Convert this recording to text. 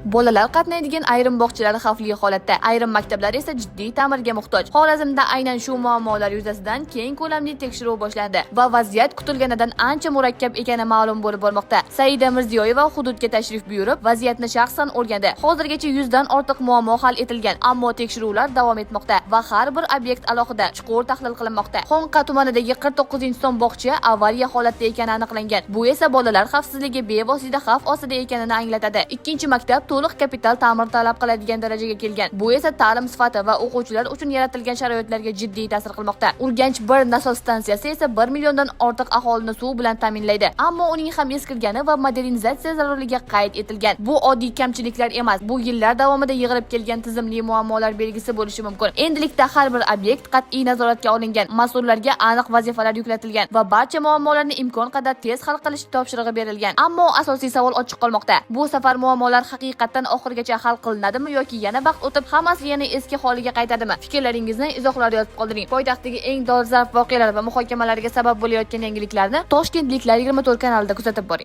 Bolalar qatnaydigan ayrim bog'chalar xavfli holatda, ayrim maktablar esa jiddiy ta'mirga muhtoj. Xorazmda aynan shu muammolar yuzasidan keng ko'lamli tekshiruv boshlandi va vaziyat kutilganidan ancha murakkab ekani ma'lum bo'lib bormoqda. Saida Mirziyoyeva hududga tashrif buyurib, vaziyatni shaxsan o'rgandi. Hozirgacha 100 dan ortiq muammo hal etilgan, ammo tekshiruvlar davom etmoqda va har bir obyekt alohida chuqur tahlil qilinmoqda. Xonqa tumanidagi 49-son bog'cha avariya holatda ekani aniqlangan. Bu esa bolalar xavfsizligi bevosita xavf ostida ekanini anglatadi. Ikkinchi maktab to'liq kapital ta'mir talab qiladigan darajaga kelgan. Bu esa ta'lim sifati va o'quvchilar uchun yaratilgan sharoitlarga jiddiy ta'sir qilmoqda. Urganch 1 nasos stansiyasi esa 1 milliondan ortiq aholini suv bilan ta'minlaydi. Ammo uning ham eskirgani va modernizatsiya zarurligi qayd etilgan. Bu oddiy kamchiliklar emas, bu yillar davomida yig'ilib kelgan tizimli muammolar belgisi bo'lishi mumkin. Endilikda har bir obyekt qat'iy nazoratga olingan, mas'ullarga aniq vazifalar yuklatilgan va barcha muammolarni imkon qadar tez hal qilish topshirig'i berilgan. Ammo asosiy savol ochiq qolmoqda. Bu safar muammolar haqiqatdan oxirigacha hal qilinadimi yoki yana vaqt o'tib hammasi yana eski holiga qaytadimi? Fikrlaringizni izohlarda yozib qoldiring. Poytaxtdagi eng dolzarb voqealar va muhokamalarga sabab bo'layotgan yangiliklarni Toshkentliklar 24 kanalida kuzatib boring.